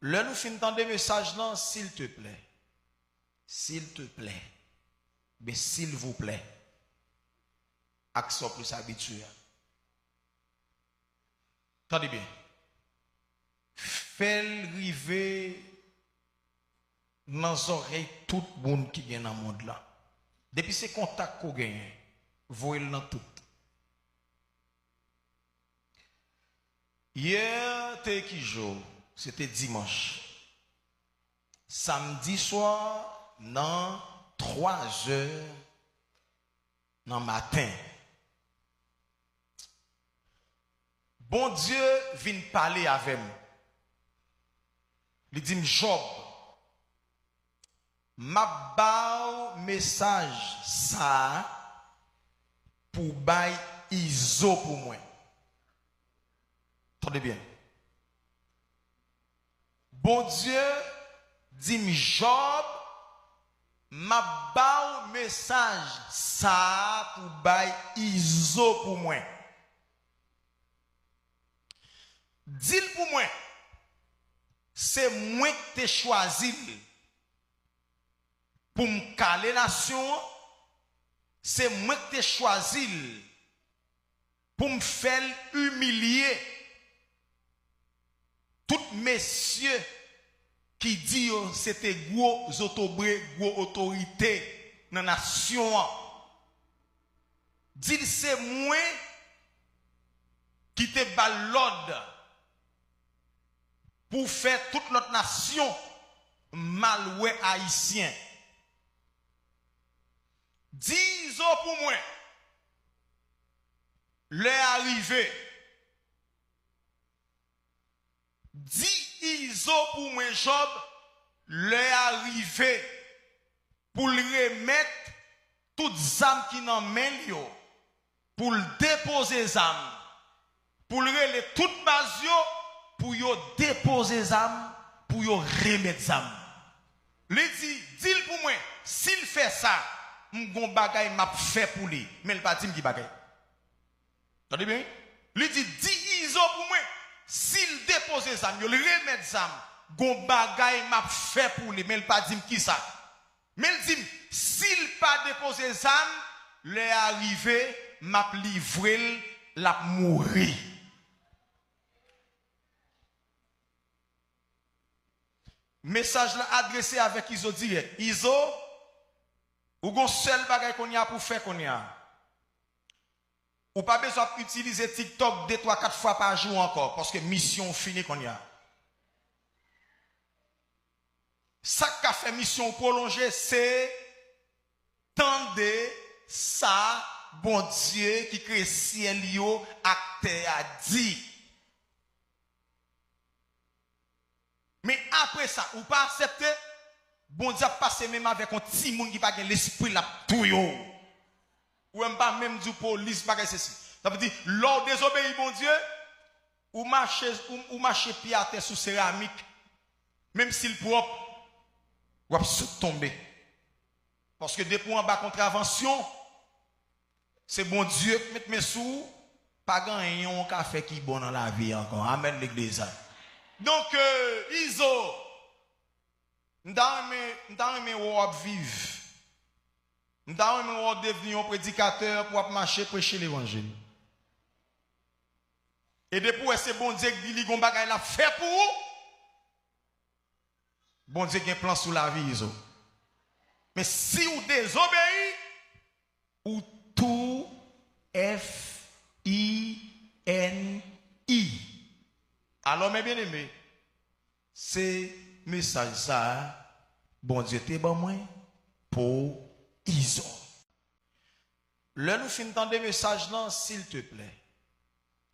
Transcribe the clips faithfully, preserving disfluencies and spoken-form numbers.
Lè nou fin tande mesaj lan, silteplè, silteplè, ben silvouplè, ak sa w plis abitye a. Tande byen. Fè l rive nan zòrèy tout moun ki gen nan mond lan. Depi se kontak ke w genyen, voye l nan tout. Yè te ki jou? Se te dimanch. Samdi swa nan twa zè nan maten. Bondye vin pale avè m. Li di m, Jòb, m ap ba w mesaj sa a pou w bay Izo pou mwen. Tande byen. Bondye di m, Jòb, m ap ba w mesaj sa a pou w bay Izo pou mwen. Di l pou mwen, se mwen ki te chwazi l pou m kale nasyon an, se mwen ki te chwazi l pou m fè l imilye. Tout mesye ki di yo se te gwo zotobre, gwo otorite nan nasyon an, di l se mwen ki te ba l lòd pou fè tout lòt nasyon mal wè Ayisyen. Di Izo pou mwen, lè a rive. Di Izo pou mwen, Jòb, lè a rive pou l remèt tout zam ki nan men l yo, pou l depoze zam, pou l rele tout baz yo, pou yo depoze zam, pou yo remèt zam. Li di, di l pou mwen, si l fè sa, m gon bagay m ap fè pou li. Men l pa di m ki bagay. Tande byen, wi. Li di, di Izo pou mwen, si l depoze zam yo, l remèt zam, gon bagay m ap fè pou li, men l pa di m kisa. Men l di m, si l pa depoze zam, lè a rive, m ap livre l, l ap mouri. Mesaj la adrese avèk Izo dirèk. Izo, ou gon sèl bagay kounye a pou w fè kounye a. Ou pa bezwen ap itilize TikTok de, twa, kat fwa pa jou ankò, paske misyon w fini kounye a. Sa k ka fè misyon w pwolonje, se tande sa Bondye ki kreye syèl yo ak tè a di. Men apre sa, ou pa aksepte, Bondye ap pase menm avèk yon timoun ki pa gen lespri, l ap touye w. Ou wè, m pa menm di w polis, bagay sesi. Sa vle di, lè w dezobeyi Bondye, ou mache, ou, ou mache pye atè sou seramik, menm si l pwòp, w ap sot tonbe. Paske depi w anba kontravansyon, se Bondye k met men sou ou, pa gen anyen w ka fè ki bon nan lavi ankò. Amèn, legliz la. Donk, euh, Izo, m ta renmen, m ta renmen wè w ap viv. M ta renmen wè w devni yon predikatè pou w ap mache preche levanjil. E depi w wè se Bondye k di li gon bagay l ap fè pou ou, Bondye gen plan sou lavi Izo. Men si w dezobeyi, ou tou F I N I. Alò, men byeneme, se mesaj sa a Bondye te ban mwen pou Izo. Lè nou fin tande mesaj lan, silteplè,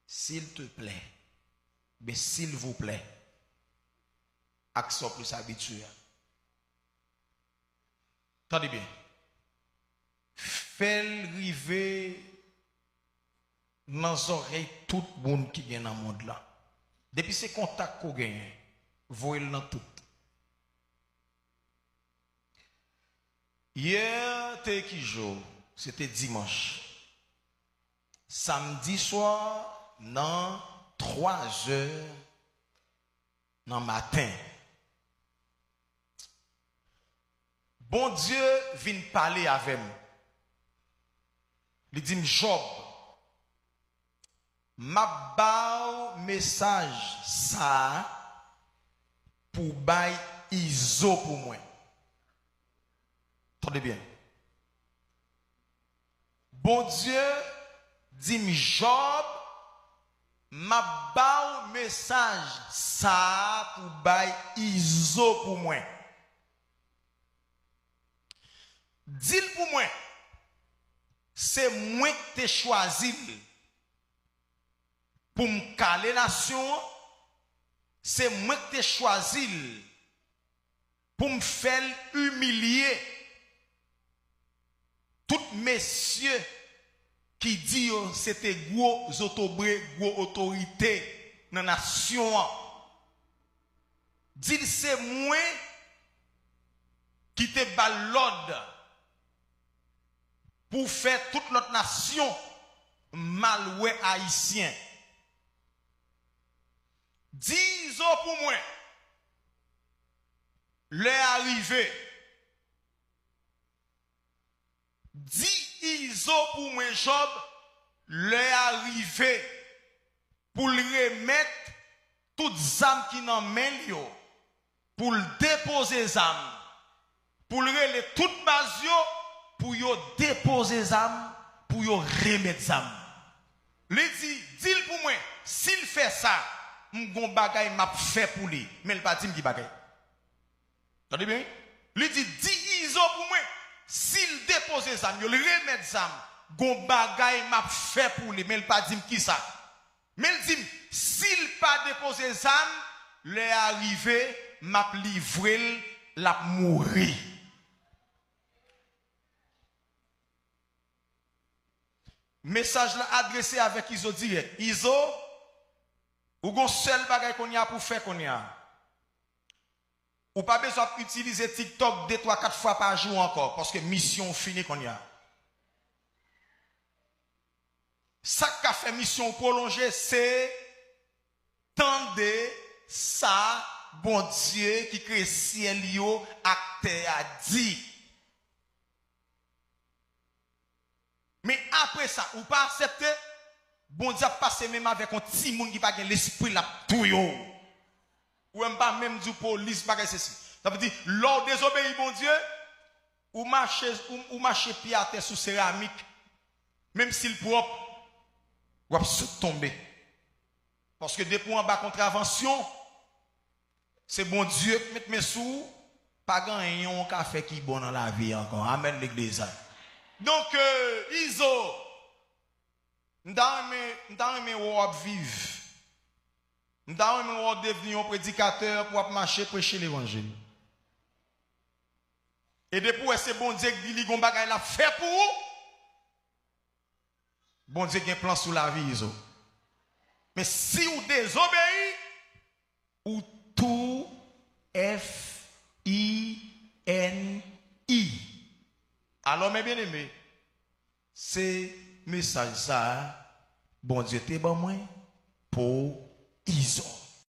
silteplè, ben silvouplè, ak sa w plis abitye a. Tande byen. Fè l rive nan zòrèy tout moun ki gen nan mond lan. Depi se kontak ke w genyen, voye l nan tout. Yè te ki jou? Se te dimanch. Samdi swa nan twa zè nan maten. Bondye vin pale avè m. Li di m, Jòb, m ap ba w mesaj sa a pou w bay Izo pou mwen. Tande byen. Bondye di m, Jòb, m ap ba w mesaj sa a pou w bay Izo pou mwen. Di l pou mwen, se mwen ki te chwazi l pou m kale nasyon an, se mwen ki te chwazi l pou m fè l imilye tout mesye ki di yo se te gwo zotobre, gwo otorite nan nasyon an. Di l se mwen ki te ba l lòd pou fè tout lòt nasyon mal wè Ayisyen. Di Izo pou mwen, lè a rive. Di Izo pou mwen, Jòb, lè a rive pou l remèt tout zam ki nan men l yo, pou l depoze zam, pou l rele tout baz yo, pou yo depoze zam, pou yo remèt zam. Li di, di l pou mwen, si l fè sa, m gon bagay m ap fè pou li. Men l pa di m ki bagay. Tande byen, wi. Li di, di Izo pou mwen, si l depoze zam yo, l remèt zam, gon bagay m ap fè pou li, men l pa di m kisa. Men l di m, si l pa depoze zam, lè a rive, m ap livre l, l ap mouri. Mesaj la adrese avèk Izo dirèk. Izo, ou gon sèl bagay kounye a pou w fè kounye a. Ou pa bezwen ap itilize TikTok de, twa, kat fwa pa jou ankò, paske misyon w fini kounye a. Sa k ka fè misyon w pwolonje, se tande sa Bondye ki kreye syèl yo ak tè a di. Men apre sa, ou pa aksepte, Bondye ap pase menm avèk yon timoun ki pa gen lespri, l ap touye w. Ou wè, m pa menm di w polis, bagay sesi. Sa vle di, lè w dezobeyi Bondye, ou mache, ou, ou mache pye atè sou seramik, menm si l pwòp, w ap sot tonbe. Paske depi w anba kontravansyon, se Bondye k met men sou ou, pa gen anyen w ka fè ki bon nan lavi ankò. Amèn, legliz la. Donk, euh, Izo, m ta renmen, m ta renmen wè w ap viv. M ta renmen wè w devni yon predikatè pou w ap mache preche levanjil. E depi w wè se Bondye k di li gon bagay l ap fè pou ou, Bondye gen plan sou lavi Izo. Men si w dezobeyi, ou tou F I N I. Alò, men byeneme, se mesaj sa a Bondye te ban mwen pou Izo.